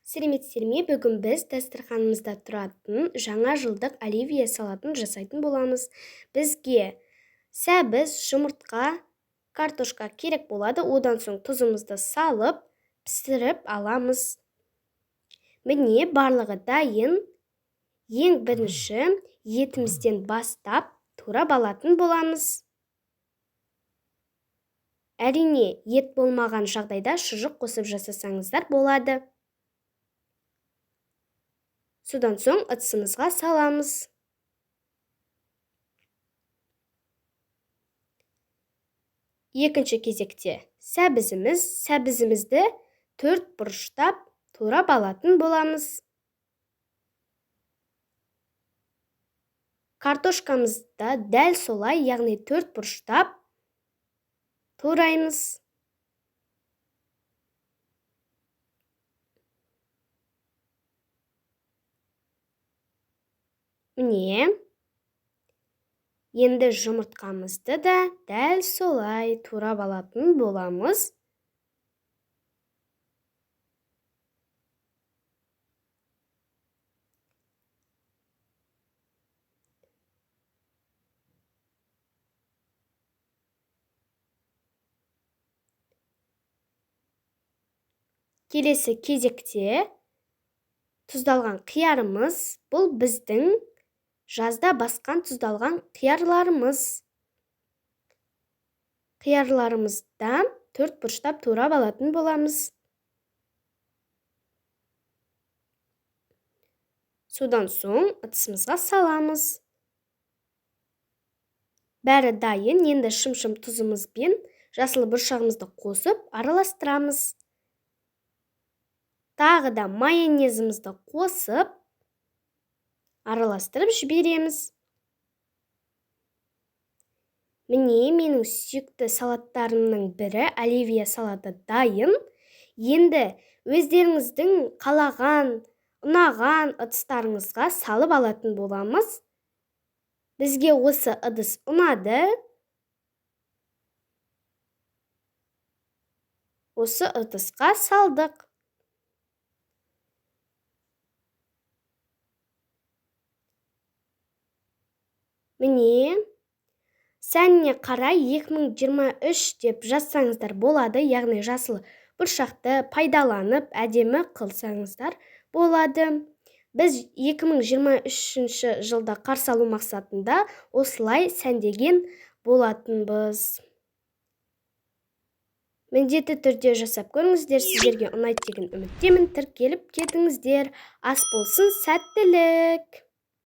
Сәлеметсіздер ме? Бүгін біз дастарханымызда тұратын жаңа жылдық оливье салатын жасайтын боламыз. Бізге сәбіз, жұмыртқа, картошка керек болады. Одан соң тұзымызды салып, пісіріп аламыз. Міне, барлығы дайын. Ең бірінші етімізден бастап турап алатын боламыз. Әрине, ет болмаған жағдайда шұжық қосып жасасаңыздар болады. Содан соң ыдысымызға саламыз. Екінші кезекте сәбізіміз. Сәбізімізді 4 бұрыштап турап алатын боламыз. Картошкамызды дәл солай, яғни 4 бұрыштап тураймыз. Міне, енді жұмыртқамызды да дәл солай турап алатын боламыз. Келесі кезекте тұздалған қиярымыз, бұл біздің жазда басқан тұздалған қиярларымыз. Қиярларымыздан 4 бұрыштап турап алатын боламыз. Содан соң ыдысымызға саламыз. Бәрі дайын. Енді шым-шым тұзымызбен жасыл бұршағымызды қосып араластырамыз. Тағы да майонезімізді қосып араластырып жібереміз. Міне, менің сүйікті салаттарымның бірі оливье салаты дайын. Енді өздеріңіздің қалаған, ұнаған ыдыстарыңызға салып алатын боламыз. Бізге осы ыдыс ұнады. Осы ыдысқа салдық. Міне, сәніне қарай 2023 деп жазсаңыздар болады, яғни жасыл бұршақты пайдаланып әдемі қылсаңыздар болады. Біз 2023 жылда қарсы алу мақсатында осылай сәндеген болатынбыз. Міндетті түрде жасап көріңіздер, сіздерге ұнайды деген үміттемін. Тіркеліп кетіңіздер. Ас болсын, сәттілік!